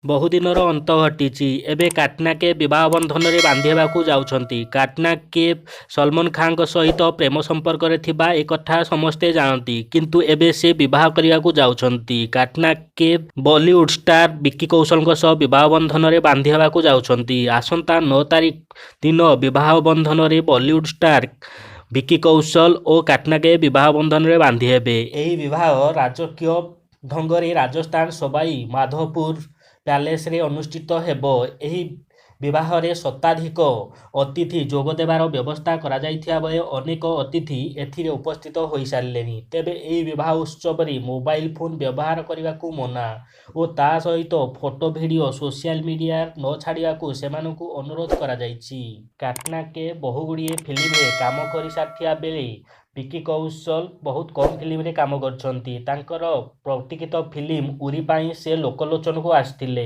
ବହୁଦିନର ଅନ୍ତ ଘଟିଛି। ଏବେ କ୍ୟାଟ୍ରିନା କୈଫ୍ ବିବାହ ବନ୍ଧନରେ ବାନ୍ଧି ହେବାକୁ ଯାଉଛନ୍ତି। କ୍ୟାଟ୍ରିନା କୈଫ୍ ସଲମାନ ଖାନଙ୍କ ସହିତ ପ୍ରେମ ସମ୍ପର୍କରେ ଥିବା ଏକଥା ସମସ୍ତେ ଜାଣନ୍ତି। କିନ୍ତୁ ଏବେ ସେ ବିବାହ କରିବାକୁ ଯାଉଛନ୍ତି। କ୍ୟାଟ୍ରିନା କୈଫ୍ ବଲିଉଡ ଷ୍ଟାର ବିକି କୌଶଲଙ୍କ ସହ ବିବାହ ବନ୍ଧନରେ ବାନ୍ଧି ହେବାକୁ ଯାଉଛନ୍ତି। ଆସନ୍ତା 9 ତାରିଖ ଦିନ ବିବାହ ବନ୍ଧନରେ ବଲିଉଡ ଷ୍ଟାର ବିକି କୌଶଲ ଓ କ୍ୟାଟ୍ରିନା କୈଫ୍ ବିବାହ ବନ୍ଧନରେ ବାନ୍ଧି ହେବେ। ଏହି ବିବାହ ରାଜକୀୟ ଢଙ୍ଗରେ ରାଜସ୍ଥାନ ସବାଇ ମାଧୋପୁର ପ୍ୟାଲେସରେ ଅନୁଷ୍ଠିତ ହେବ। ଏହି ବିବାହରେ ଶତାଧିକ ଅତିଥି ଯୋଗଦେବାର ବ୍ୟବସ୍ଥା କରାଯାଇଥିବା ବେଳେ ଅନେକ ଅତିଥି ଏଥିରେ ଉପସ୍ଥିତ ହୋଇସାରିଲେଣି। ତେବେ ଏହି ବିବାହ ଉତ୍ସବରେ ମୋବାଇଲ ଫୋନ ବ୍ୟବହାର କରିବାକୁ ମନା ଓ ତା ସହିତ ଫଟୋ ଭିଡିଓ ସୋସିଆଲ ମିଡିଆରେ ନ ଛାଡ଼ିବାକୁ ସେମାନଙ୍କୁ ଅନୁରୋଧ କରାଯାଇଛି। କ୍ୟାଟ୍ରିନା କୈଫ୍ ବହୁଗୁଡ଼ିଏ ଫିଲ୍ମରେ କାମ କରିସାରିଥିବା ବେଳେ ବିକି କୌଶଲ ବହୁତ କମ୍ ଫିଲ୍ମରେ କାମ କରିଛନ୍ତି। ତାଙ୍କର ପ୍ରତୀକ୍ଷିତ ଫିଲ୍ମ ଉରି ପାଇଁ ସେ ଲୋକଲୋଚନକୁ ଆସିଥିଲେ।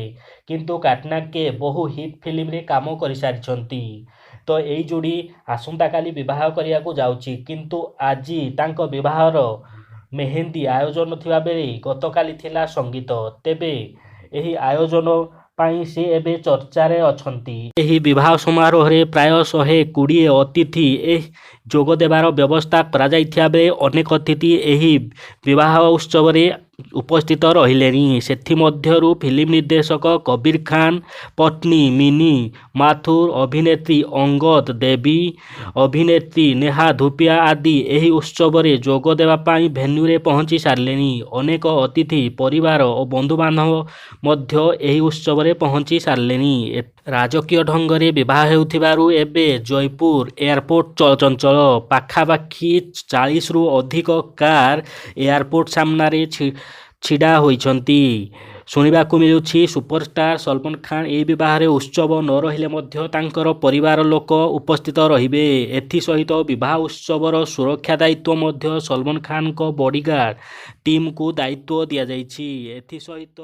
କିନ୍ତୁ କ୍ୟାଟ୍ରିନା କୈଫ୍ ବହୁ ହିଟ୍ ଫିଲ୍ମରେ କାମ କରିସାରିଛନ୍ତି। ତ ଏହି ଯୋଡ଼ି ଆସନ୍ତାକାଲି ବିବାହ କରିବାକୁ ଯାଉଛି। କିନ୍ତୁ ଆଜି ତାଙ୍କ ବିବାହର ମେହେନ୍ଦି ଆୟୋଜନ ଥିବା ବେଳେ ଗତକାଲି ଥିଲା ସଙ୍ଗୀତ। ତେବେ ଏହି ଆୟୋଜନ ପାଇଁ ସେ ଏବେ ଚର୍ଚ୍ଚାରେ ଅଛନ୍ତି। ଏହି ବିବାହ ସମାରୋହରେ ପ୍ରାୟ 120 ଅତିଥି ଯୋଗଦେବାର ବ୍ୟବସ୍ଥା କରାଯାଇଥିବା ବେଳେ ଅନେକ ଅତିଥି ଏହି ବିବାହ ଉତ୍ସବରେ ଉପସ୍ଥିତ ରହିଲେଣି। ସେଥିମଧ୍ୟରୁ ଫିଲ୍ମ ନିର୍ଦ୍ଦେଶକ କବୀର ଖାନ, ପତ୍ନୀ ମିନି ମାଥୁର, ଅଭିନେତ୍ରୀ ଅଙ୍ଗଦ ଦେବୀ, ଅଭିନେତ୍ରୀ ନେହା ଧୁପିଆ ଆଦି ଏହି ଉତ୍ସବରେ ଯୋଗ ଦେବା ପାଇଁ ଭେନ୍ୟୁରେ ପହଞ୍ଚି ସାରିଲେଣି। ଅନେକ ଅତିଥି, ପରିବାର ଓ ବନ୍ଧୁବାନ୍ଧବ ମଧ୍ୟ ଏହି ଉତ୍ସବରେ ପହଞ୍ଚି ସାରିଲେଣି। ରାଜକୀୟ ଢଙ୍ଗରେ ବିବାହ ହେଉଥିବାରୁ ଏବେ ଜୟପୁର ଏୟାରପୋର୍ଟ ଚଳଚଞ୍ଚଳ। ପାଖାପାଖି 40ରୁ ଅଧିକ କାର ଏୟାରପୋର୍ଟ ସାମ୍ନାରେ ଛିଡ଼ା ହୋଇଛନ୍ତି। ଶୁଣିବାକୁ ମିଳୁଛି, ସୁପରଷ୍ଟାର ସଲମାନ ଖାନ ଏହି ବିବାହରେ ଉତ୍ସବ ନ ରହିଲେ ମଧ୍ୟ ତାଙ୍କର ପରିବାର ଲୋକ ଉପସ୍ଥିତ ରହିବେ। ଏଥିସହିତ ବିବାହ ଉତ୍ସବର ସୁରକ୍ଷା ଦାୟିତ୍ୱ ମଧ୍ୟ ସଲମାନ ଖାନଙ୍କ ବଡିଗାର୍ଡ ଟିମକୁ ଦାୟିତ୍ୱ ଦିଆଯାଇଛି। ଏଥିସହିତ